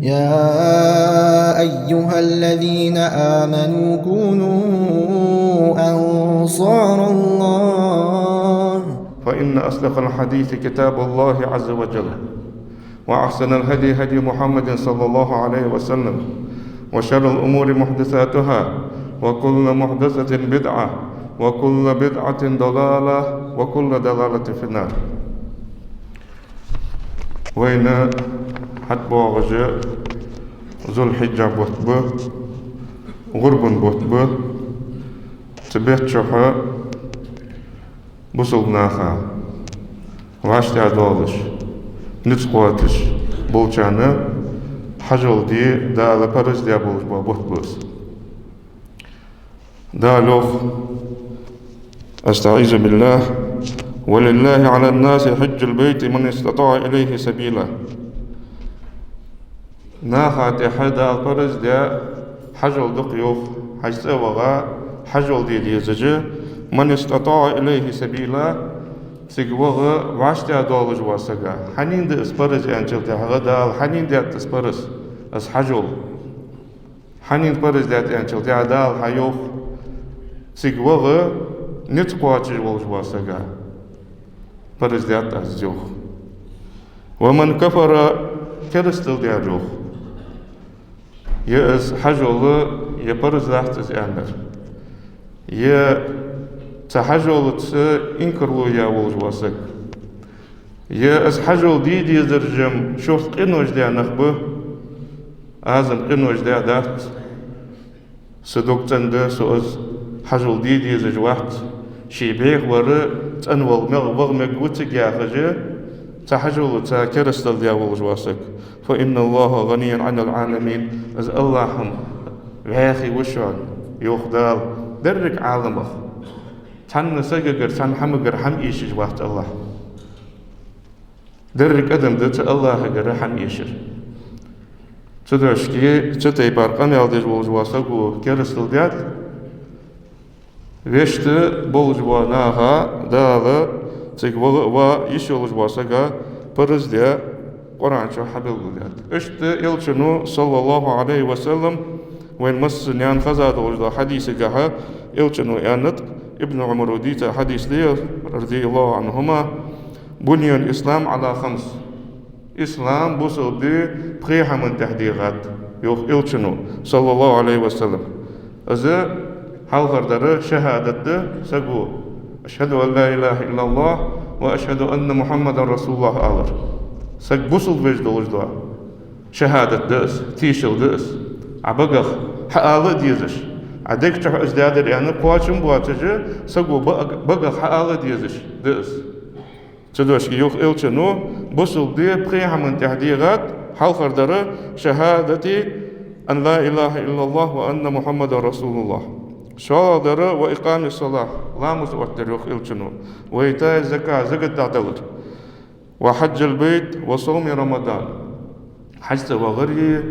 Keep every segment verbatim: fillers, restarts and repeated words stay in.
يا أيها الذين آمنوا كونوا أنصار الله. فإن أصدق الحديث كتاب الله عز وجل، وأحسن الهدي هدي محمد صلى الله عليه وسلم، وشر الأمور محدثاتها، وكل محدثة بدعة، وكل بدعة ضلالة، وكل ضلالة في النار. Вайна хьатӀабоагӀаш Зулхьиджа бутт ба, гӀурбан бутт ба. Цу бетта чухь бусалба наха вӀаштӀехьадоалаш, низ кхоачаш болчарна хьажол де Дала парз даь болаш бола бутт ба из. Дала йоах: أستعيذ بالله: ولله على الناس حج البيت من استطاع إليه سبيلا. Наха тӀехьа Дала парз даь хьажол да-кх, йоах, ХьажцӀа ваха хьажол де дезаш, من استطاع إليه سبيلا, цига ваха вӀаштӀехьадоалаш вола сага. Хьанна да из парз аьнначул тӀехьагӀа Дала, хьанна даьд из парз, из хьажол? Хьанна парз даьд аьнначул тӀехьагӀа Дала хьайоах: цига ваха низ кхоачаш волаш вола сага парз даьд Аз, йоах. ومن كفر, керастал даьр, йоах. Е из хьажол, е парз дац из аьннар, е цу хьажолаца инкарло яь волаш вола саг, е из хьажол де дезараш-м шортта къинош даь нах ба, Аз-м къинош даь дац. Са дог цӀена да, со из хьажол де дезаш вац. Ший бӀеха вар цӀена ваха мег-, ваха мегаргва цига яхаш, цу хьажолаца керастал даь волаш вола саг. فإن الله غني عن العالمين. Из АллахӀ-м вӀаьхий ва шоана, йоах Дала, деррига Ӏаламах. Цхьанне сагагара, цхьанне хӀамагара хӀама эшаш вац АллахӀ. Деррига адам да цу АллахӀагара хӀама эшар. Цудухьа цу тайпара къамаьл деш волаш вола саго керастал даьд. Вешта болаш бола наха Дала цига ваха а ваха йиш йолаш вола сага парз даь Къуръан чу хьабелгалдаьд. Иштта Элчано, صلى الله عليه وسلم, вайна массанена хеза долаш дола хьадисагахьа Элчано аьннад, Ибн Ӏумара дийца хьадис да ер, رضي الله عنهما: بني الإسلام على خمس. Ислам, бусалба ди пхе хӀаман тӀа дегӀад, йоах Элчано, صلى الله عليه وسلم. Из хьалхардар шахӀадат да, саго: أشهد أن لا إله إلا الله وأشهد أن محمدا رسول الله, алар. Саг бусалба веш долаш дола шахӀадат да из, тешал да из. Ӏа багах хьаала а дезаш, Ӏа дег чу из даьдар аьнна кхоачам боацаш, саго ба-, багах хьаала а дезаш да из. Цудухьа йоах Элчано, бусалба ди пхе хӀаман тӀа дегӀад, хьалхардар: شهادة أن لا إله إلا الله وأن محمدا رسول الله. ШоллагӀдар: وإقام الصلاة, ламаз оттадар, йоах Элчано, وإيتاء الزكاة, закат дӀадалар, وحج البيت وصوم رمضان, хьажцӀа вахари,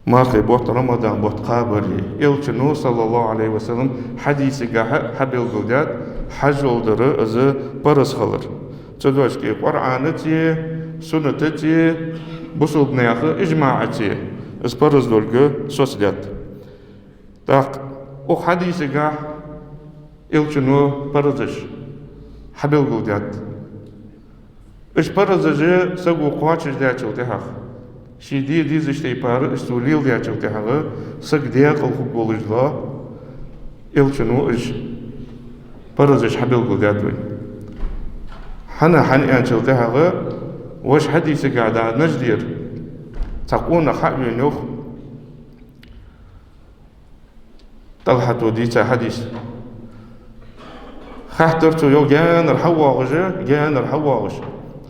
мархий бутт, Рамадан бутт кхабари. Элчано, صلى الله عليه وسلم, хьадисагахьа хьабелгалдаьд, хьажол дар из парз хилар. Цудухьа Къуръанаца, суннатаца, бусалба наьха ижмаӀаца из парз долга соцадаьд. ТӀаккха укх хьадисагахьа Элчано парзаш хьабелгалдаьд. Уж парзаш саго кхоачашдаьчул тӀехьагӀа, ше де дезача тайпара уж цо леладаьчул тӀехьагӀа, саг декъала хургволаш да, Элчано уж парзаш хьабелгалдаьд вайна. ХӀана, хӀана аьнначул тӀехьагӀа, вож хьадисагахьа да наждер цхьа къонах хьа а вена, йоах, ТӀалхьата дийца хьадис. Хаьттар цо, йоах, гаьнара хьавоагӀаш, гаьнара хьавоагӀаш,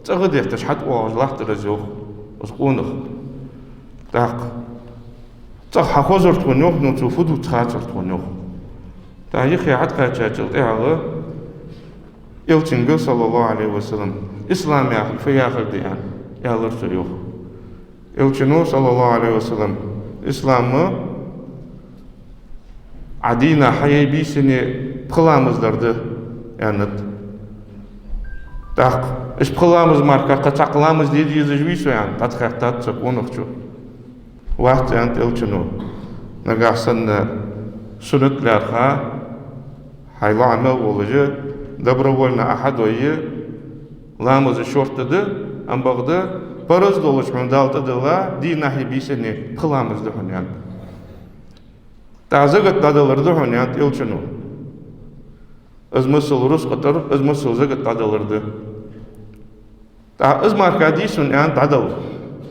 цӀагӀа детташ хьатӀавоагӀаш латтар из, йоах, из къонах. ТӀаккха цӀагӀа хьахозар тхона, йоах, ну цо фу дувц хацар тхона, йоах. ТӀаккха юхе хьатӀакхаьчачул тӀехьагӀа Элчанга, صلى الله عليه وسلم, ислам яхар фу яхар да аьнна, аьлар цо, йоах. Элчано, صلى الله عليه وسلم, ислам Ӏа дийнахьа хьа е бийсанна пхи ламаз дар да, аьннад. ТӀаккха Иштта пхи ламаз мара кхы цхьаккха ламаз де дезаш вий со, аьнна, дӀатӀахаьттад цу къонахчо. Вац, аьннад Элчано, нагахь санна суннат лаьрхӀа, хьай лоӀаме волаш, добровольно Ӏа хьадой, ламаз шортта да, ам бакъда параз долаш хьона Дала тӀадилла дийнахьеи бийсаннеи пхи ламаз да хьона, аьннад. ТӀаккха закат дӀадалар да хьона, аьннад Элчано. Из масал рузкъа тӀара, из масал закат дӀадалар да. ТӀаккха из мара кхы дий сона, аьннад, дӀадала.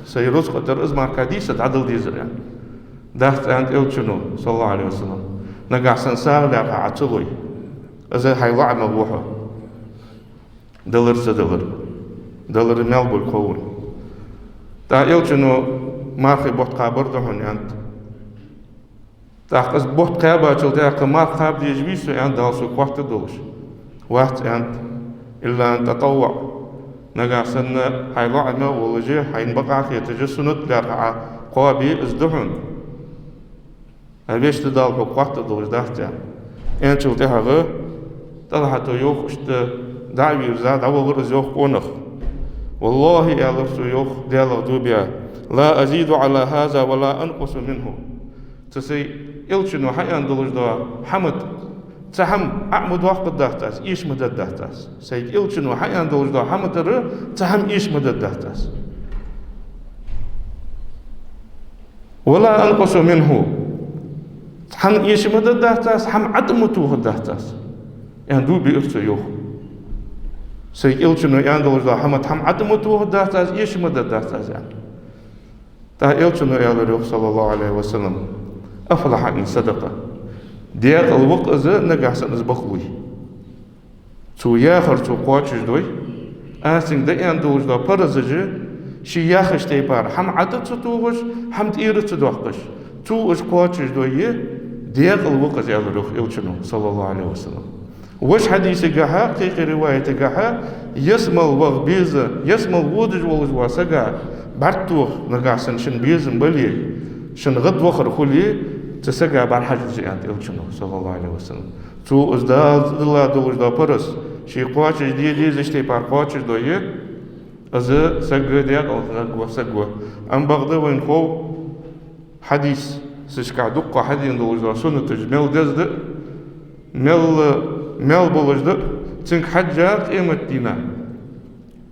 Сай рузкъа тӀара из мара кхы дий са дӀадала дезар, аьнна. Дац, аьннад Элчано, саллаллахӀу Ӏалайхи ва саллам. Нагахь санна сагӀа лаьрхӀа Ӏа ца лой, из хьай лоӀаме ва хьо. Далар, ца далар. Далар маьл болга хов вайна. ТӀаккха Элчано мархий бутт кхабар да хьона, аьннад. ТӀаккха из бутт кхаьбачул тӀехьагӀа марха кхаба дезаш вий со, аьннад, Дала сога хатта долаш. Вац, аьннад, إلا أن تطوع. Нагахь санна хьай лоӀаме волаш, хьайна бакъахьа хеташ, суннат лаьрхӀа Ӏа кхоабе, из да хьона. А вешта Дала хьога хатта долаш дац, аьнна. Аьнначул тӀехьагӀа ТӀалхьата йоах, иштта дӀа а вийрза, дӀавахар из, йоах, къонах. والله, аьлар цо, йоах, Даьлах дув биа, لا أزيد على هذا ولا أنقص منه. Цу сай Элчано хьааьнна долаш дола хӀама тӀа цхьа хӀама Ӏо ма доаккхаргдац аз, эша ма дергдац аз. Сайга Элчано хьааьнна долаш дола хӀама тӀара цхьа хӀама эша ма дергдац аз. ولا أنقص منه. ХӀама эша ма дергдац аз, хӀама Ӏо тӀа ма тохаргдац аз, аьнна, дув биар цо, йоах. Сайга Элчано аьнна долаш дола хӀама тӀа хӀама Ӏо тӀа ма тохаргдац аз, эша ма дергдац аз, аьнна. ТӀаккха Элчано аьлар, йоах, саллаллахӀу Ӏалайхи ва саллам: أفلح إن صدق. Даькъала ва-кх из, нагахь санна из бакълуй. Цо яхар цо кхоачашдой, аз цунга даь долаш дола паразаш а, ше яхача тайпара, хӀама Ӏо тӀа ца тохаш, хӀама тӀера ца доаккхаш, цо уж кхоачашдой, даькъала ва-кх из, аьлар, йоах, Элчано, саллаллахӀу Ӏалайхи ва саллам. Вож хьадисагахьа, кхы-кхы риваятагахьа, ялсмала ваха беза, ялсмала водаш волаш вола саг бӀарг тоха, нагахь санна шийна безам бале, шийна гӀадвахар хуле, цу сага бӀарахьажа веза, аьннад Элчано, саллаллахӀу Ӏалайхи ва саллам. Цо из Дала дилла долаш дола параз, ше кхоачашде дезача тайпара кхоачашдой, из саг даькъала саг ва, саг ва. Ам бакъда вайна хов хьадисашка дукха хьадена долаш дола суннаташ мел деза да, мел, мел болаш да, цунга хьежжа къематдийнахьа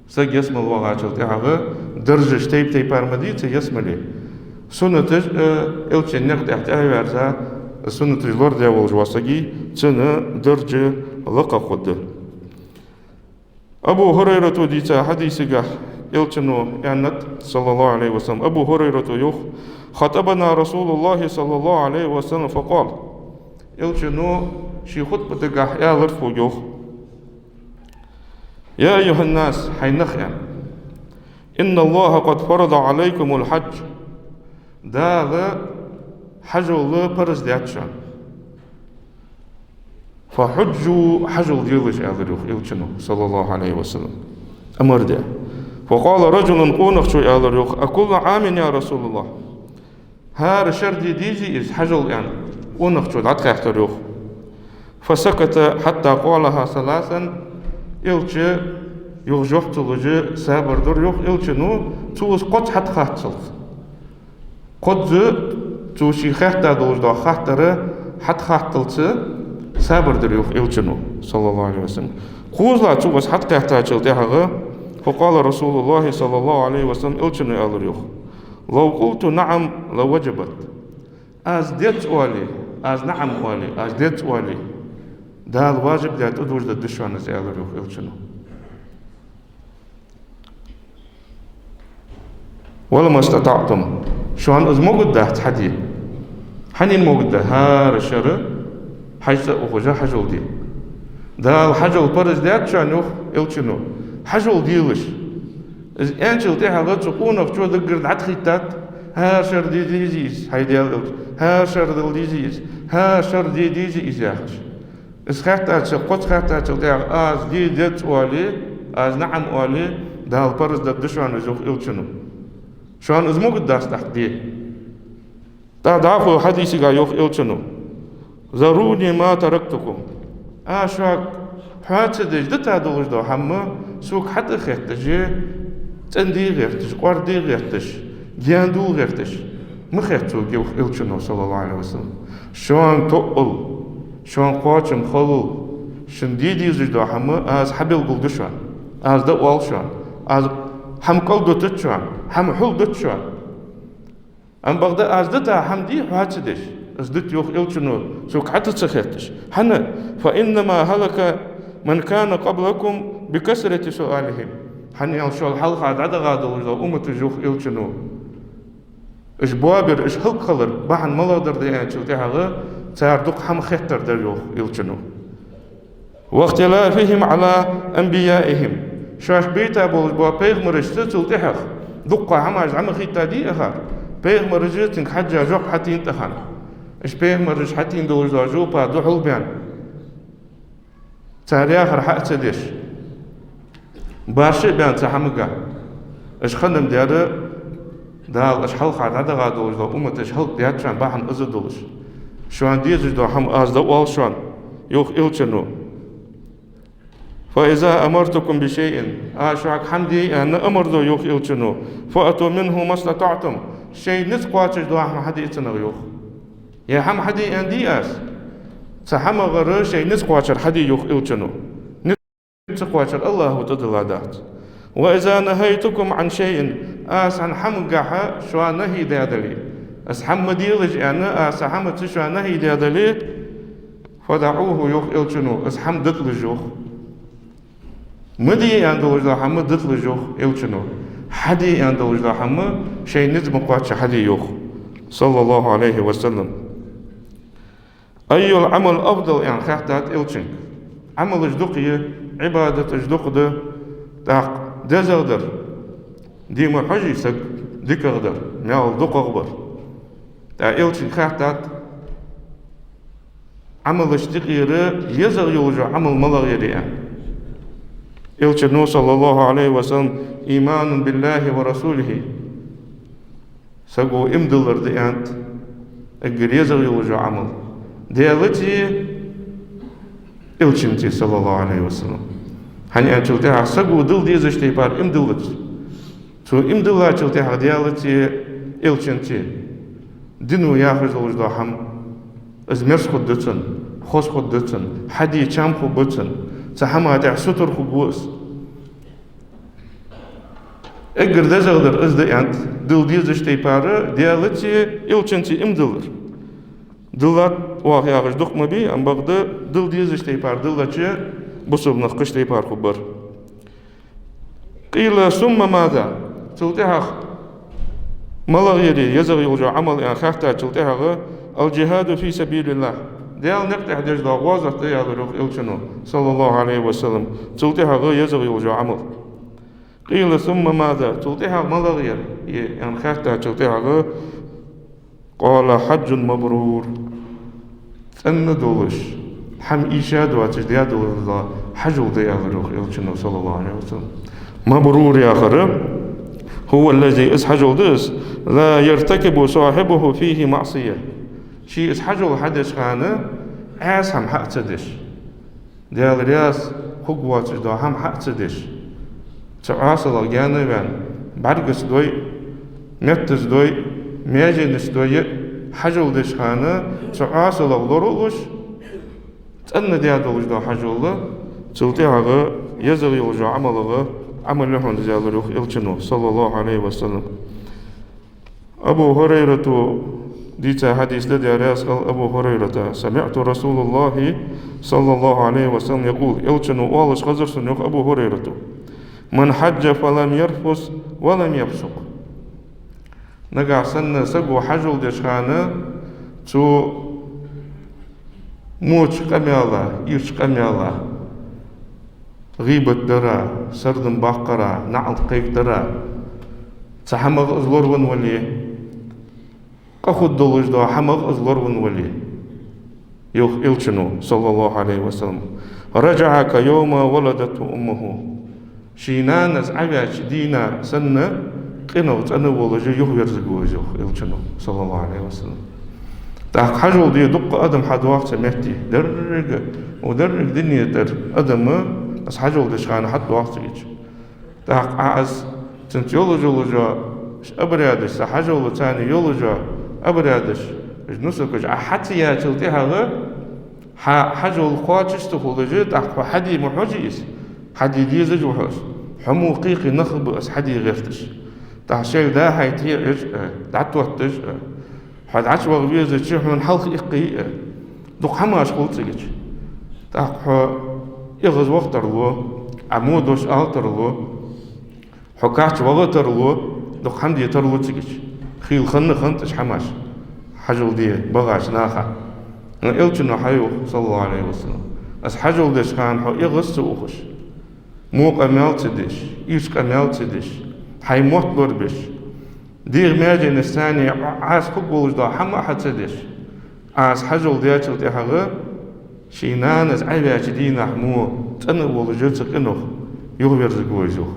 саг ялсмала вагӀачул тӀехьагӀа даржаш тайп-тайпара ма дий цу ялсмале. Суннаташ, э, Элчан никъ тӀа тӀехьаваьрза, суннаташ лорадаь волаш вола сага цун дарж лакхагӀа хургда. Абу ХӀурайрата дийца хьадисагахь Элчано аьннад, саллаллахӀу Ӏалайхи ва саллам, Абу ХӀурайрата йоах: خطبنا رسول الله صلى الله عليه وسلم فقال. Элчано ший хутбатагахь аьлар тхога, йоах: يا أيها الناس, хӀай нах, аьнна, إن الله قد فرض عليكم الحج. Дала хьажол параз даьд шоана. فحجوا, хьажол делаш, аьлар, йоах, Элчано, саллаллахӀу Ӏалайхи ва саллам. Амар даь. فقال رجل, къонахчо аьлар, йоах: أكل عام يا رسول الله؟ ХӀара шера де дезий из хьажол, аьнна, къонахчо дӀатӀахаьттар, йоах. فسكت حتى قالها ثلاثا. Элча юха жоп ца луш сабар дир, йоах, Элчано, цо из кхозза хьатӀахатталца. Кхозза цо ше хаьтта долаш дола хаттар хьатӀахатталца сабар дир, йоах, Элчано, саллаллахӀу Ӏалайхи ва саллам. КхозлагӀа цо из хьатӀахаьттачул тӀехьагӀа, فقال رسول الله صلى الله عليه وسلم, Элчано аьлар, йоах: لو قلت نعم لوجبت. Аз деза оале, аз наӀам оале, аз деза оале, Дала важиб даь тӀадожадергда шоана из, аьлар, йоах, Элчано. ولما استطعتم. Шоана из могаргдац хьаде. Хьанна могаргда? ХӀара шера хьажцӀа ухаш хьажол де. Дала хьажол параз даьд шоана, йоах Элчано, хьажол делаш. Из аьнначул тӀехьагӀа цу къонахчо даггара дӀатӀахийтад: хӀара шера де дезий из, хӀай Даьла Элча, хӀара шера дала дезий из, хӀара шера де дезий из, яхаш. Из хаьттача, кхозза хаьттачул тӀехьагӀа, аз де деза оале, аз наӀам оале, Дала параз дергда шоана из, йоах Элчано. Шоана из могаргдац тӀаккха де. ТӀаккха дӀахо хьадисагахь йоах Элчано: ذروني ما تركتكم. Аз шуга хьоаца деш дита долаш дола хӀама Сога хьатӀахетташ, цӀенде гӀерташ, къорде гӀерташ, гаьна дулла гӀерташ ма хет сога, йоах Элчано, саллаллахӀу Ӏалайхи ва саллам. Шоана тоъал, шоана кхоачам хилал, шун де дезаш дола хӀама аз хьабелгалду шоана, аз дӀаоал шоана, аз хӀама кӀалдутад шоана, хӀама хьулдут шоана. Амма бакъда аз дита хӀама дий хьо ца деш? Аз дита, йоах Элчано, сога хьатӀа ца хетташ. ХӀана? «فإنما هلك من كان قبلكم بكثرة سؤالهم». ХӀана аьлча шул хьалха дӀадахача долча умматаша, йоах Элчано, уж боабар, уж хӀалакхилар бахьан малагӀа дар да аьнначул тӀехьагӀа, цар дукха хӀама хеттар дар, йоах Элчано. «واختلافهم على أنبيائهم». Шоаш бейта болаш бола пайхамарашца цул тӀехьагӀа дукха хӀамаш зӀамагӀа хийттадий ахар. Пайхамараша цунга хьежжа жоп хьатӀаеннад ахар. Уж пайхамараша хьатӀаенна долаш дола жоп духьал баьнна, цар яхар хьа а ца деш, башха а баьнна цу хӀамага. Уж хинна ма дар, Дала уж хьалха дӀадахача долча умматаша хӀалакдаьд шоана бахьан из долаш. Шоана дезаш дола хӀама аз дӀаоал шоана, йоах Элчано. «فإذا أمرتكم بشيء», аз шуга хӀама де аьнна амар ду, йоах Элчано, «فأتوا منه ما استطعتم». Шоай низ кхоачаш дола хӀама хьаде цунах, йоах. Е хӀама хьаде аьнна дий аз, цу хӀамагара шоай низ кхоачар хьаде, йоах Элчано. Низ ца кхоачар АллахӀа тӀадилла дац. «وإذا نهيتكم عن شيء», аз хьа хӀамагахьа шоана нахӀи даь дале, аз хӀама ма делаш аьнна, аз хьа хӀамаца шоана нахӀи даь дале, «فدعوه», йоах Элчано, аз хӀама диталаш, йоах. Ма де аьнна долаш дола хӀама диталаш, йоах Элчано. Хьаде аьнна долаш дола хӀама шоай низ ма кхоачча хьаде, йоах, саллаллахӀу Ӏалайхи ва саллам. «أي العمل أفضل», аьнна хаьттад Элчанга. Ӏамалаш дукха я, Ӏибадаташ дукха да, тӀаккха дезагӀдар, дий ма хьожий саг, дикагӀдар, маьл дукхагӀбар. ТӀаккха Элчанга хаьттад, Ӏамалашта юкъера езагӀа йола Ӏамал малагӀа я аьнна. Элчано, саллаллахӀу Ӏалайхи ва саллам: «إيمان بالله ورسوله». Саго иман диллар да аьннад, эггара езагӀа йола Ӏамал. Даьлацеи Элчанцеи, саллаллахӀу Ӏалайхи ва саллам. ХӀана аьлча тӀехьа саго дилла дезача тайпара иман диллалца. Цо иман диллачул тӀехьа Даьлацеи Элчанцеи. Дино яхаш долаш дола хӀама, из мерза хургда цунна, хоза хургда цунна, хьаде чам хургба цунна, цу хӀаман тӀехьа сутара хургва из. Эггара дезагӀдар из да аьннад, дилла дезача тайпара Даьлацеи Элчанцеи иман диллар. Диллад оаха яхаш дукха ма бий, амма бакъда дилла дезача тайпара диллача бусалба нах кхыча тайпара хургбар. «قيل ثم ماذا؟» Цул тӀехьагӀа малагӀа яр езагӀа йола Ӏамал аьнна хаьттачул тӀехьагӀа: «الجهاد في سبيل الله». Даьла наькъа тӀа деш дола гӀазот да, аьлар, йоах, Элчано, саллаллахӀу Ӏалайхи ва саллам. Цул тӀехьагӀа езагӀа йола Ӏамал. «قيل ثم ماذا؟» Цул тӀехьагӀа малагӀа яр е аьнна хаьттачул тӀехьагӀа: «قال حج مبرور». ЦӀена долаш, хӀама эша доацаш даь долаш дола хьажол да, аьлар, йоах, Элчано, саллаллахӀу Ӏалайхи ва саллам. «مبرور» яхар: «هو الذي», из хьажол да из, «لا يرتكب صاحبه فيه معصية». Ший из хьажол хьадеш хана Ӏаьса хӀама хьа а ца деш, Даьла раьза хургвоацаш дола хӀама хьа а ца деш, цу Ӏаьсалах гаьна а ваьнна, бӀаргаца дой, меттаца дой, маьженаца дой а хьажол деш хана, цу Ӏаьсалах лоралуш, цӀена даь долаш дола хьажол да, цул тӀехьагӀа езагӀа йолча Ӏамалах Ӏамал я хьона из, аьлар, йоах, Элчано, саллаллахӀу Ӏалайхи ва саллам. Абу ХӀурайрата дийца хьадис да, Даьла раьза хилва Абу ХӀурайрата: «سمعت رسول الله صلى الله عليه وسلم يقول», Элчано оалаш хезар сона, йоах Абу ХӀурайрата: «من حج فلم يرفث ولم يفسق». Нагахь санна саго хьажол деш хана цо воча къамаьла, ийрча къамаьла, гӀийбат дара, сардам баккхара, наӀалт кхайкадара, цу хӀамах из лоравенна вале, къа хургдолаш дола хӀамах из лоравенна вале, йоах Элчано, саллаллахӀу Ӏалайхи ва саллам: «رجع كيوم ولدته أمه». Ший нанас Ӏаваьча дийнахьа санна, къинах цӀена волаш юхаверзарг ва из, йоах Элчано, саллаллахӀу Ӏалайхи ва саллам. ТӀаккха хьажол де дукха адам хьадоагӀа цу метте. Деррига, у деррига дунен тӀара адам Аз хьажол деш хана хьатӀадоагӀа цига. ТӀаккха Ӏа аз цунца йолаш йола обрядаш, са хьажола царна йолаш йола обрядаш, уж нусакаш Ӏа хьа ца яьчул тӀехьагӀа, хьа хьажол кхоачаш ца хулаш, тӀаккха хьо хьаде ма хьожий из, хьаде дезаш ва хьо из. Хьо мо кхы-кхы нах ба из хьаде гӀерташ. ТӀаккха шоайла дӀа-хьа тӀехьа Ӏеш а, дӀатотташ а, хьо дӀачувагӀа везача хьона хьалха иккхий а, дукха хӀамаш хул цигача. ТӀаккха хьо эгӀаз ваха тарлу, Ӏа мо дош ала тарлу, хьо кхача вагӀа тарлу, дукха хӀама де тарлу цигача. Хийла хинна хиннад уж хӀамаш, хьажол де багӀача наха. Но Элчано хьайоах, саллаллахӀу Ӏалайхи ва саллам, аз хьажол деш хана хьо эгӀаз ца ухаш, во къамаьл ца деш, ийрча къамаьл ца деш, хьай мотт лорабеш, дегӀа маьженашца цхьана Ӏа-, Ӏа хьакхувш дола хӀама а хьа ца деш, Ӏа аз хьажол даьчул тӀехьагӀа ший нанас Ӏоваьча дийнахьа мо цӀена волаш ва цу къинойх юхаверзаргва из, йоах.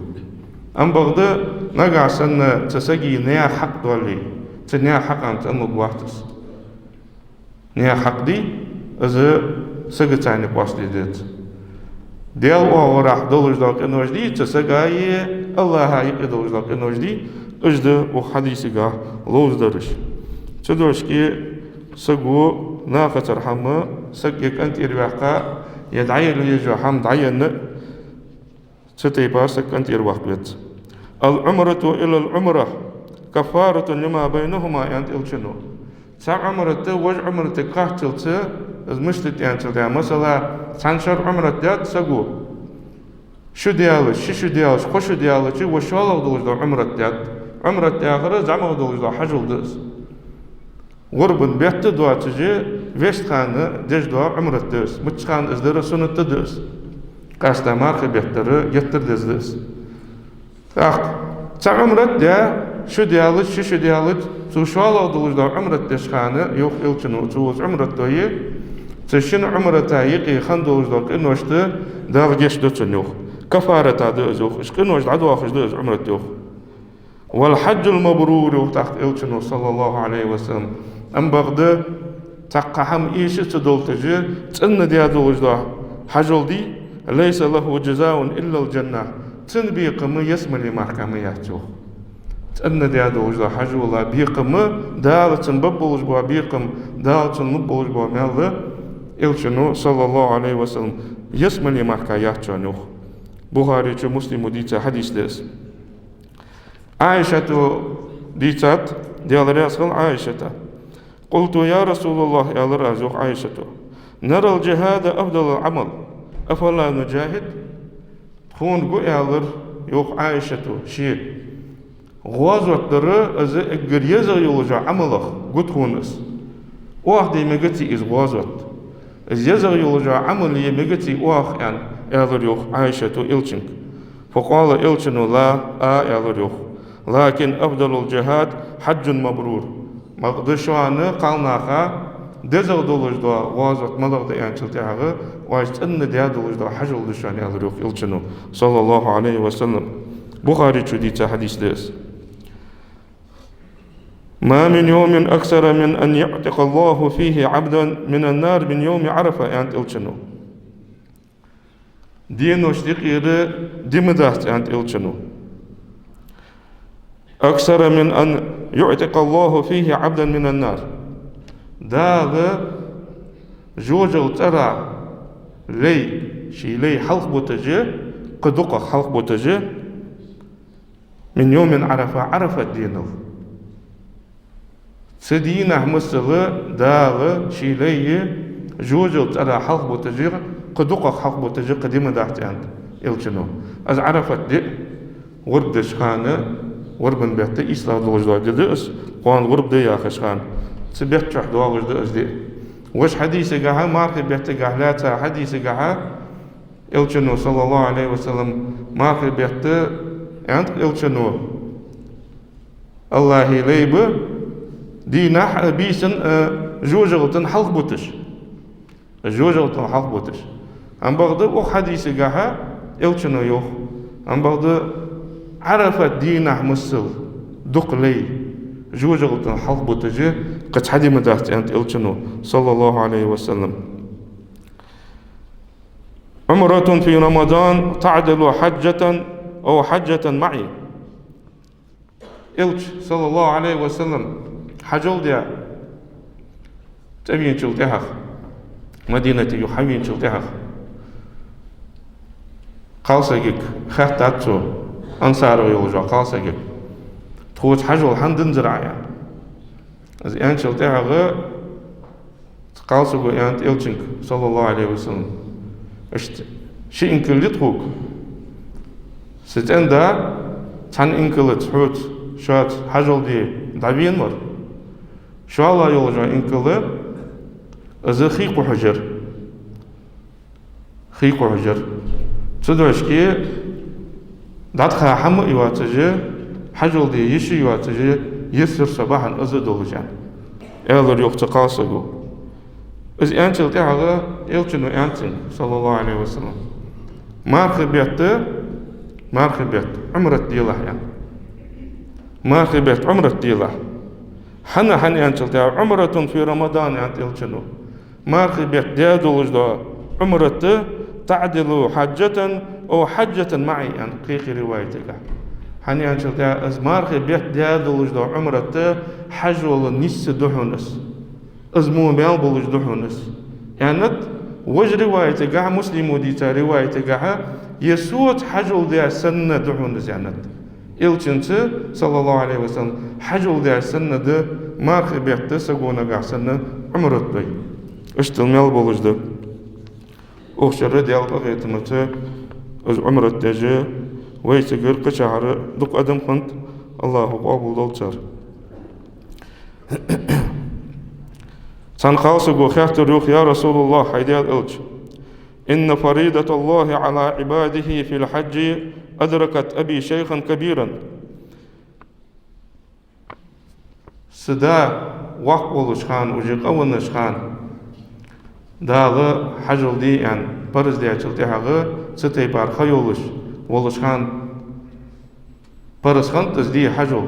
Ам бакъда, нагахьа санна цу сага наьха хьакъ доале, цу наьха хьакъа цӀенлургвац из. Наьха хьакъ дий, из сагаца цхьана къоастаде дезац. Даьла оагӀорахьа долаш дола къинош дий, цу сага а, АллахӀа юкъе долаш дола къинош дий, уж да укх хьадисагахь ловзадараш. Цудухьа саго нахацара хӀама, саг е къинтӀера ваьккха, е дӀаяла езаш йола хӀама дӀаенна, цу тайпара саг къинтӀера ваккха веза. «العمرة إلى العمرة كفارة لما بينهما», аьннад Элчано. Цхьа Ӏумрат вож Ӏумратага кхаччалца, из мишта да аьнначул тӀехьагӀа, масала, цхьан шера Ӏумрат даьд саго, шу даьлча, ши шу даьлча, кхо шу даьлча, вож шоллагӀа долаш дола Ӏумрат даьд. Ӏумрат яхар зӀамагӀа долаш дола хьажол да из. ГӀурбан бетта доацаш, вешта хана деш дола Ӏумрат да из. Мичча хана из дар суннат да из. Къаьстта мархий бетта дар геттара деза да из. ТӀаккха цхьа Ӏумрат даь, шу даьлча, ши шу даьлча, цо шоллагӀа долаш дола Ӏумрат деш хана, йоах Элчано, цо из Ӏумрат дой, цу шин Ӏумрата юкъе хинна долаш дола къиношта Дала гешт ду цунна, йоах. Каффарат да из, йоах. Уж къинош дӀадоахаш да из Ӏумрат, йоах. «والحج المبرور», йоах тӀаккха Элчано, саллаллахӀу Ӏалайхи ва саллам. Ам бакъда, цхьаккха хӀама эша ца долийташ, цӀена даь долаш дола хьажол дий, «ليس له جزاء إلا الجنة», цун бекхам ялсмале мара ма яц, йоах. ЦӀена даь долаш дола хьажола бекхам, Дала цунна бергболаш бола бекхам, Дала цунна лургболаш бола маьл, Элчано, саллаллахӀу Ӏалайхи ва саллам, ялсмале мара яц шоана, йоах. Бухарийчо, Муслимо дийца хьадис да из. Ӏайшата дийцад, Даьла раьза хилва Ӏайшата. «قلت: يا رسول الله», аьлар аз, йоах Ӏайшата, «نرى الجهاد أفضل العمل، أفلا نجاهد؟» Тхона гу, аьлар, йоах Ӏайшата, ше, гӀазот дар из эггара езагӀа йолча Ӏамалех гу тхона из. Оаха де мегаций из гӀазот? Из езагӀа йолча Ӏамал е мегаций оаха, аьнна, аьлар, йоах Ӏайшата Элчанга. «فقال», Элчано, «لا», а, аьлар, йоах. «لكن أفضل الجهاد حج مبرور». Бакъда шоана, кхалнаха, дезагӀа долаш дола гӀазот малагӀа да аьнначул тӀехьагӀа, оаш цӀена даь долаш дола хьажол да шоана, аьлар, йоах Элчано, саллаллахӀу Ӏалайхи ва саллам. Бухарийчо дийца хьадис да из. «ما من يوم أكثر من أن يعتق الله فيه عبدا من النار من يوم عرفة», аьннад Элчано. Денош дикъера дима дац, аьннад Элчано. «أكثر من أن يعتق الله فيه عبدا من النار». Дала жожагӀатен цӀерах лай, ший лай хьалхабуташ, кхы дукхагӀа хьалхабуташ, «من يوم عرفة», Ӏарафат денал. Цу дийнахьа масала Дала ший лай жожагӀатен цӀерах хьалхабуташ, кхы дукхагӀа хьалхабуташ кхы дима дац, аьннад Элчано. Из Ӏарафат ди, гӀурба деча хана, гӀурбан бетта ийслагӀа долаш дола ди да из, кхоана гӀурба ди яхача хана. Цу бетта чухь доагӀаш да из ди. Вож хьадисагахьа, мархий беттагахьа лаьца хьадисагахьа, Элчано, саллаллахӀу Ӏалайхи ва саллам, мархий бетта, аьннад Элчано, АллахӀа лай ба дийнахьа, бийсан, а, жожагӀатен хьалхабуташ. ЖожагӀатен хьалхабуташ. Ам бакъда укх хьадисагахьа Элчано йоах. Ам бакъда Ӏарафат дийнахьа масала дукха лай жожагӀатен хьалхабуташ кхы цхьа дима дац, аьннад Элчано, саллаллахӀу Ӏалайхи ва саллам. عمرة في رمضان تعدل حجة أو حجة معي. Элча, саллаллахӀу Ӏалайхи ва саллам, хьажол даь тӀавеначул тӀехьагӀа, Мадинате юха хьавеначул тӀехьагӀа, кхалсагага хаьттад цо, ансарах йолча вай кхалсагага: «Тхоца хьажол хӀана динзар Ӏа?» — аьнна. Из аьнначул тӀехьагӀа кхалсаго аьннад Элчанга, саллаллахӀу Ӏалайхи ва саллам: «Иштта ши инкал я тхога. Са цӀен-да цхьан инкалаца хьоца, шоца хьажол де дӀавена вар. ШоллагӀа йолча инкала из хий кхухьаш яр». Хий кхухьаш яр. Цудухьа дӀатӀаха хӀама а йоацаш, хьажол де йиш а йоацаш, йисар со бахьан из а долаш, аьнна, аьлар йоах цу кхалсаго. Из аьнначул тӀехьагӀа Элчано аьннад цунга, саллаллахӀу Ӏалайхи ва саллам: «Мархий бетта, мархий бетта Ӏумрат делахь», — аьнна. «Мархий бетта Ӏумрат делахь». «ХӀана?» — хӀана аьнначул тӀехьагӀа: «عمرة في رمضان», — аьннад Элчано. «Мархий бетта даь долаш дола Ӏумрат, تعدل حجة أو حجة معي», — аьнна, кхыча риваятагахь. ХӀана аьнначул тӀехьагӀа: «Из мархий бетта даь долаш дола Ӏумрат хьажола нийсса да хьона из. Из мо маьл болаш да хьона из», — аьннад. Важа риваятагахь, Муслимо дийца риваятагахь: «Е соца хьажол даь санна да хьона из», — аьннад. Элчанца, саллаллахӀу Ӏалайхи ва саллам, хьажол даь санна да мархий бетта саго нагахь санна Ӏумрат дой. Иштта маьл болаш да. Укх шера Даьла къахетамца из Ӏумрат деш вайцигара кхычахьара дукха адам хиннад, АллахӀа къоабалдолда цар. Цхьан кхалсаго хаьттар йоах: «يا رسول الله, хӀай Даьла Элча, إن فريضة الله على عباده في الحج أدركت أبي شيخا كبيرا». Са да воккха волча хана, уже къавеннача хана, Дала хьажол де аьнна парз даьчул тӀехьагӀа цу тайпара ха йолаш волча хана парз хиннад из де хьажол.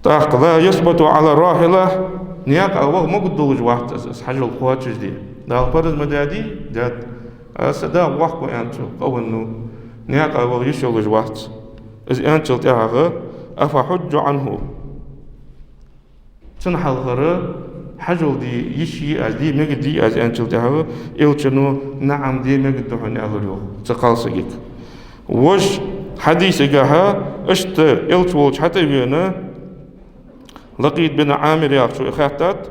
ТӀаккха: «لا يثبت على الراحلة», наькъа ваха могаргдолаш вац из, из хьажол кхоачашде. Дала парз ма даьдий? Даьд. А са да воккха ва, аьннад цо, къавеннав, наькъа ваха йиш йолаш вац. Из аьнначул тӀехьагӀа: «أفأحج عنه». Цун хьалхара хьажол де йиш йий аз, де мегаргдий аз, аьнначул тӀехьагӀа Элчано: «НаӀам, де мегаргда хьона», — аьлар йоах цу кхалсагага. Важа хьадисагахь иштта Элча волча хьатӀавена Лакъит бин Ӏамир яхачо хаьттад: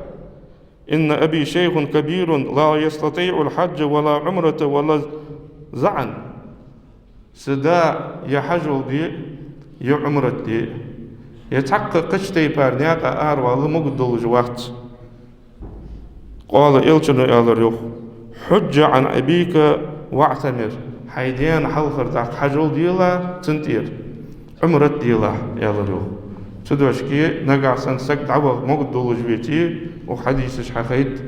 «إن أبي شيخ كبير لا يستطيع الحج ولا العمرة ولا الزعن». Са да е хьажол де, е Ӏумрат де, е цхьаккха кхыча тайпара наькъа аравала могаргдолаш вац. Къала, Элчано аьлар йоах: «حج عن أبيك واعتمر». Хьай даьна хьалхара тӀаккха хьажол делахь, цун тӀера Ӏумрат делахь, аьлар йоах. Цудухьа нагахь санна саг дӀаваха могаргдолаш веце, укх хьадисаш хьахайт,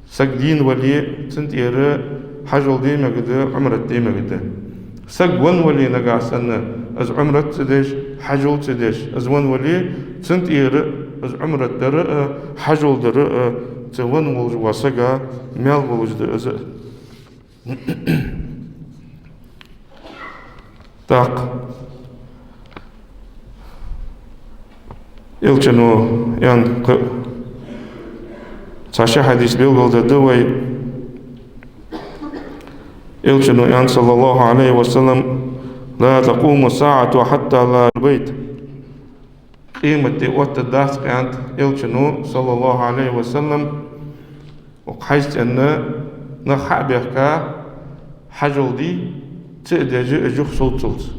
саг дийна вале, цун тӀера хьажол де мегаргда, Ӏумрат де мегаргда. Саг венна вале нагахь санна, из Ӏумрат ца деш, хьажол ца деш, из венна вале, цун тӀера из Ӏумрат дар а, хьажол дар а, цу венна волча сага маьл болаш да из. ТӀаккха Элчано аьнна кхы цхьа ши хьадис белгалдергда вай. Элчано аьннад, саллаллахӀу Ӏалайхи ва саллам: «لا تقوم الساعة حتى لا البيت». Къематди оттаргдац, аьннад Элчано, саллаллахӀу Ӏалайхи ва саллам, укх хьажцӀенна нах хьа а бехка, хьажол де ца а деш, уж юха совцалца.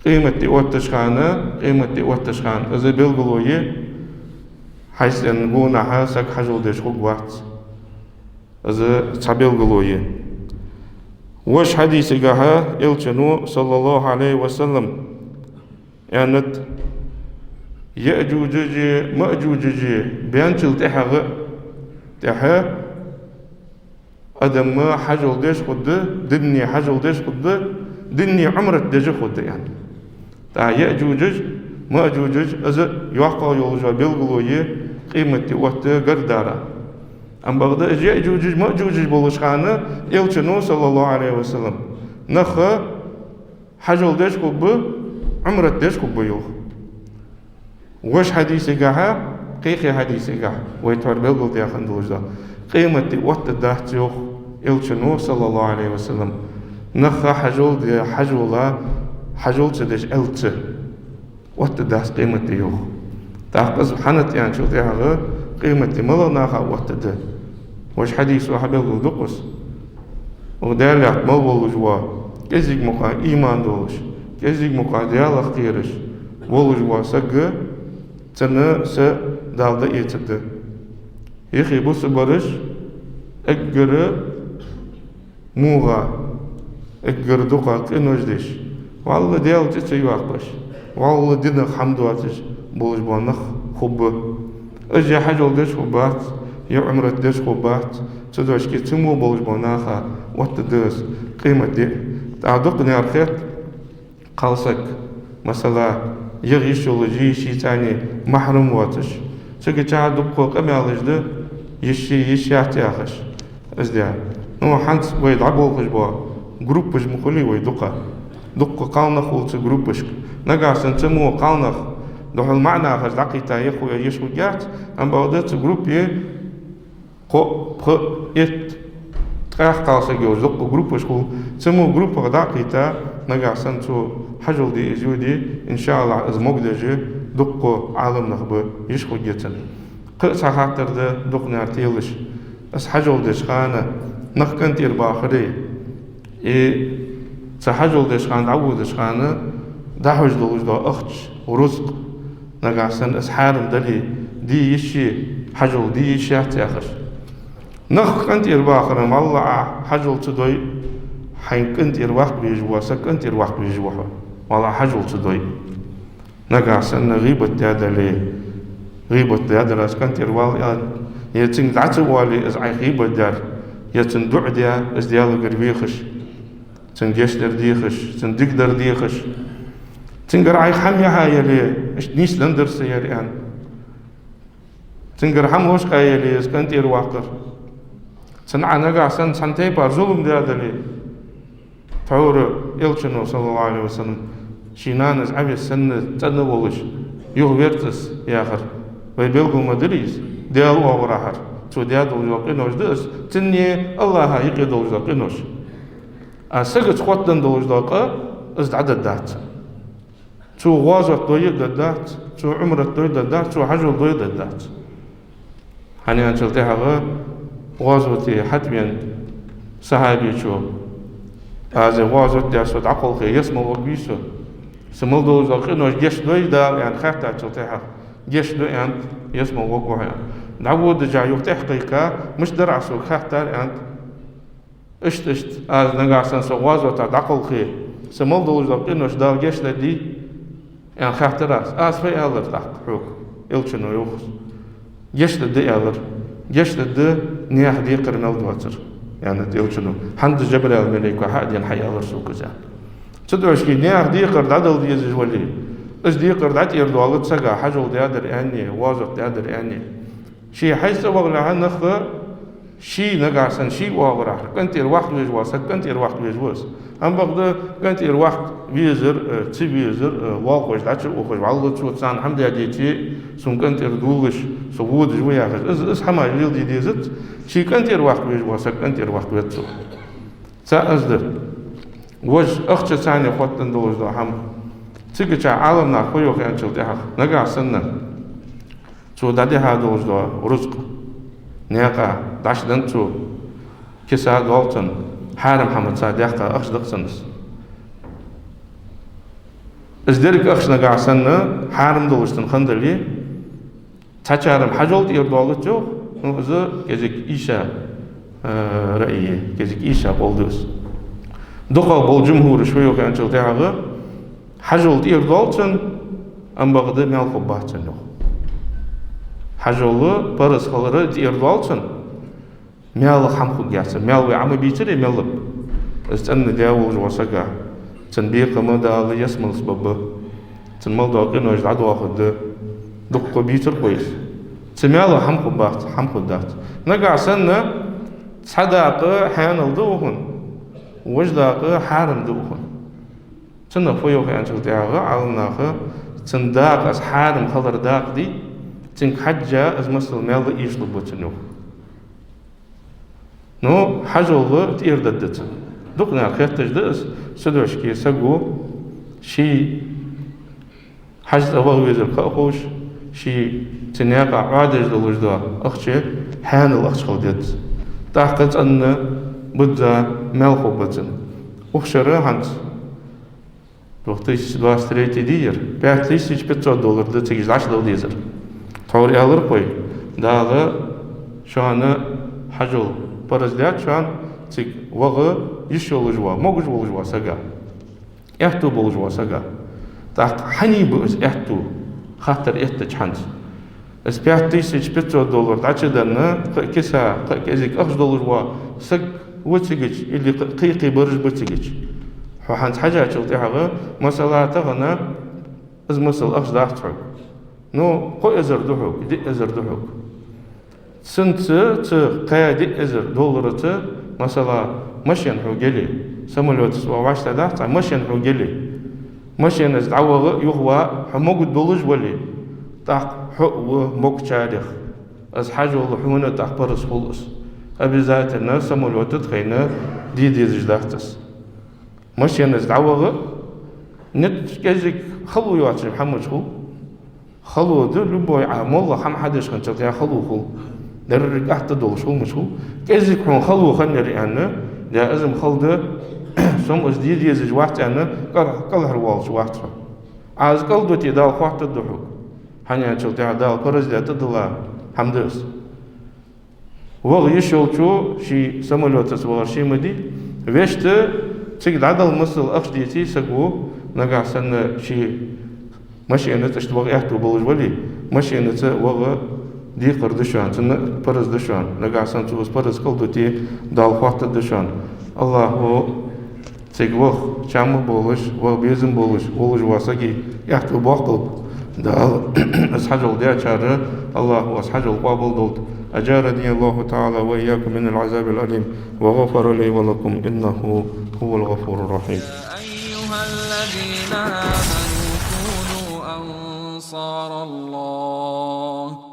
Къематди оттача хана, къематди оттача хана, из белгало я, хьажцӀенна гонахьа саг хьажол деш хургвац. Из цхьа белгало я. Важа хьадисагахь Элчано, саллаллахӀу Ӏалайхи ва саллам, аьннад: Яъжужаи Маъжужаи баьнначул тӀехьагӀа, тӀехьа адам хьажол деш хургда, динна хьажол деш хургда, динна Ӏумрат деш хургда, аьнна. ТӀаккха Яъжужаш, Маъжужаш, из йоккхагӀа йолаш йола белгало я къематди отта гаргара. Амма бакъда Яъжуж-Маъжуж болча хана Элчано, саллаллахӀу Ӏалайхи ва саллам, нах хьажол деш хургба, Ӏумрат деш хургба, йоах. Вож хьадисагахьа, кхыча хьадисагахьа вай тхьовра белгалдаь хинна долаш да, къематди оттадац, йоах Элчано, саллаллахӀу Ӏалайхи ва саллам, нах хьажол де-, хьажола, хьажол ца деш аьлча. Оттадац къематди, йоах. ТӀаккха из хӀана да аьнначул тӀехьагӀа, къематди малагӀча наха оттаду? Вож хьадисо хьабелгалду-кх из. Укх Даьла лаьтта мел волаш вола, кӀезига мукъагӀа иман долаш, кӀезига мукъагӀа Даьлах кхераш волаш вола саг, цунна са Дала дӀаэцаргда. Юхе бусалба бараш эггара мугӀа, эггара дукха къинош деш, вӀалла Даьла цӀи ца йоаккхаш, вӀалла динах хӀама доацаш болаш бола нах хургба. Уж е хьажол деш хургбац, е Ӏумрат деш хургбац, цудухьа цу мо болаш болча наха оттаду из къематди. ТӀаккха дукхагӀа хет, кхалсаг, масала, ягӀа йиш йолаш, йишийца махьрум воацаш. Цига чӀоагӀа дукха къамаьлаш да, йиш я, йиш яц яхаш. Из да. Ну, хӀанз вай дӀаболхаш бола группаш ма хулий вай дукха. Дукха кхалнах хул цу группашка. Нагахьа санна цу мо кхалнах духьал маӀа нахаца дӀакхийтта яха йиш хургьяц, амма бакъда цу группе кхоъ, пхиъ, итт, ткъаь кхалсаг йолаш дукха группаш хул. Цу мо группах дӀакхийтта, нагахьа санна цо хьажол де из йоде, иншааллахӀ, из могадеш дукха Ӏаламнах ба йиш хургья цунна. Кхы а цхьа хаттар да дукхагӀа телаш. Из хьажол деча хана нах къинтӀера бахаре, е цу хьажол деча хана, дӀаводача хана дӀахьож долаш дола ахча, рузкъ, нагахьа санна из хьарам дале, де йиш я, хьажол де йиш яц яхаш. Нах къинтӀера бахар, вӀалла Ӏа хьажол ца дой, хьайна къинтӀера ваккха везаш вола саг къинтӀера ваккха везаш ва хьо, вӀалла Ӏа хьажол ца дой. Нагахьа санна гӀийбат даь дале, гӀийбат даь дар, аз къинтӀера вал аьнна, е цунга дӀа ца оале, из Ӏайха гӀийбат даьр, е цунна дуӀа даь, из Даьлагара вехаш, цунна гешт дар дехаш, цунна дикадар дехаш, цунгара Ӏайха хӀама яхьа яле, иштта нийсденнадар са ер аьнна, цунгара хӀама лочкъаяь яле, из къинтӀера ваккхар. Цунна Ӏа нагахьа санна цхьан тайпара зулам даь дале, тхьовра Элчано, саллаллахӀу Ӏалайхи ва саллам, ший нанас Ӏовесса санна цӀена волаш, юхаверза из яхар, вай белгал ма дарий из, Даьла оагӀорахьара цо даь долаш дола къинош да из, цуннеи АллахӀа юкъе долаш дола къинош. А сагаца хоттаденна долаш дола къа из дӀадаргдац. Цо гӀазот дой а даргдац, цо Ӏумрат дой а даргдац, цо хьажол дой а даргдац. ХӀана аьлча тӀехьагӀа гӀазоте хьатӀавена сахьабечо: «Аз гӀазот даь со дӀакхалхе, ялсмала варгвий со? Са мел долаш дола къинош гешт дой Дала?» — аьнна хаьттачул тӀехьагӀа. «Гешт ду, — аьннад, — ялсмала варгва хьо», — аьннад. ДӀаводача юха тӀехкхайка: «Мишта дар Ӏа сога хаттар?» — аьннад. «Иштта, иштта, аз нагахьа санна со гӀазота дӀакхалхе, са мел долаш дола къинош Дала гешт дергдий?» — аьнна хаьттар аз. «Аз фу аьлар тӀаккха хьога?» — Элчано йоах из. «Гешт дергда, — аьлар. — Гешт дергда, наьха декхар мел доацар», — аьннад Элчано. «ХӀанз Жабраил малайко хьа а денна хьааьлар сога из», — аьнна. Цудухьа наьха декхар дӀадала дезаш вале, из декхар дӀатӀера доалац сага, хьажол даьдар аьнна, гӀазот даьдар аьнна. Ше хьайца вагӀалехьа нах, ше нагахьа санна ший оагӀорахьара къинтӀера ваккха везаш вола саг къинтӀера ваккха везаш ва из. Амма бакъда къинтӀера ваккха везар, э, ца везар, э, лоалахой дӀачуухаш, вӀалла цо царна хӀама даь дийцача, сона къинтӀера доалаш, со водаш ва яхаш, из, из хӀамаш леладе дезац, ше къинтӀера ваккха везаш вола саг къинтӀера ваккха везац цо. ЦаӀ из да. Вож ахчаца хоттаденна долаш дола хӀама. Цигача Ӏаламнаха фу йоах аьнначул тӀехьагӀа, нагахьа санна цо дӀадихьа долаш дола рузкъ наькъа дӀачуденна цо, киса доал цунна, хьарам хӀамаца даьккха ахча да-кх цун из. Из деррига ахча нагахьа санна хьарам долаш цун хинна дале, цхьачар-м хьажол тӀера доалац йоах, ну, из кӀезига ийша, э, раъй я, кӀезига ийша къовл да из. ДукхагӀа бола жумхӀураш фу йоах аьнначул тӀехьагӀа, хьажол тӀера доал цун, амма бакъда маьл хургбац цун, йоах. Хьажол параз хилар тӀера доал цун, маьлах хӀама хургьяц цун. Маьл вай Ӏо ма бийцарий мел а. Из цӀена даь волаш вола саг, цун бекхам Дала ялсмалца баргба. Цун мел дола къинош дӀадоахаргда. Дукха бийцар-кх вай из. Цу маьлах хӀама хургбац, хӀама хургдац. Нагахь санна цхьа дакъа хьанал да укхун, важа дакъа хьарам да укхун. Цунах фу йоах аьнначул тӀехьагӀа, Ӏаламнаха цун дакъа, из хьарам хилара дакъа дий, цунга хьежжа из масал маьл а эшалургба цунна, йоах. Ну, хьажол тӀера дадда цунна. Дукха наха хетташ да из, цу дешаца саго ший хьажцӀа ваха везар ха а ховш, ший цу наькъа Ӏоадеш долаш дола ахча хьанал ахча хила деза. ТӀаккха цӀена бизза маьл хургба цунна. Укх шера хӀанз две тысячи двадцать третий дий ер, пять тысяч пятьсот доллар да цига дӀачудала дезар. Тхьовра аьлар-кх вай: Дала шоана хьажол параз даьд шоана, цига ваха йиш йолаш вола, могаш волаш вола саг, аьттув болаш вола саг. ТӀаккха хьан ба из аьттув, хаттар эттача хӀанз? Из пять тысяч пятьсот доллар дӀачуденна, кхы а киса кхы а кӀезига ахча долаш вола саг ва цига, или кхы-, кхы-кхы бараш ба цига. Хьо хӀанз хьежачул тӀехьагӀа, масала, тахан из масал ахча дац хьога. Ну, кхо эзар да хьога, диъ эзар да хьога. Цунца, цу кхо-диъ эзар доллараца, масала, машен хьога яле, самолётаца ваха вӀаштӀехьадац Ӏа, машен хьога яле, машенаца дӀаваха а, юхаваха а хьо могаш долаш вале, тӀаккха хьо а ва могачарех. Из хьажол хьона а тӀаккха параз хул из. Обязательно самолёта тӀа хайна де дезаш дац из. Машенаца дӀаваха а, нетта кӀезига хало йоацаш хӀама мича хул. Хало да, любой Ӏа моллагӀа хӀама хьадеш хинначул тӀехьагӀа хало хул. Деррига атта долаш хул, мича хул. КӀезига хьона хало хиннаяр аьнна, да, из-м хала да, со-м из де дезаш вац аьнна, кӀал-, кӀалхарвоалаш вац хьо. Ӏа из кӀалдите, Дала хоаттаргда хьога. ХӀана аьлча тӀехьа Дала параз даь тӀадилла хӀама да из. Ваха йиш йолчо ший самолётаца вахар ше ма дий. Вешта цига дӀадала масал ахча деце саго, нагахь санна ший машенаца иштта ваха аьттув болаш вале, машенаца ваха декхар да шоана, цунна параз да шоана. Нагахь санна цо из параз кӀалдите, Дала хоаттаргда шоана. АллахӀа цига ваха чам болаш, ваха безам болаш волаш вола сага аьттув боаккхалба Дала. Из хьажол даьчар, АллахӀа из хьажол къоабал долда. أجارني الله تعالى وإياكم من العذاب الأليم وغفر لي ولكم إنه هو الغفور الرحيم. يا أيها الذين آمنوا كونوا أنصار الله.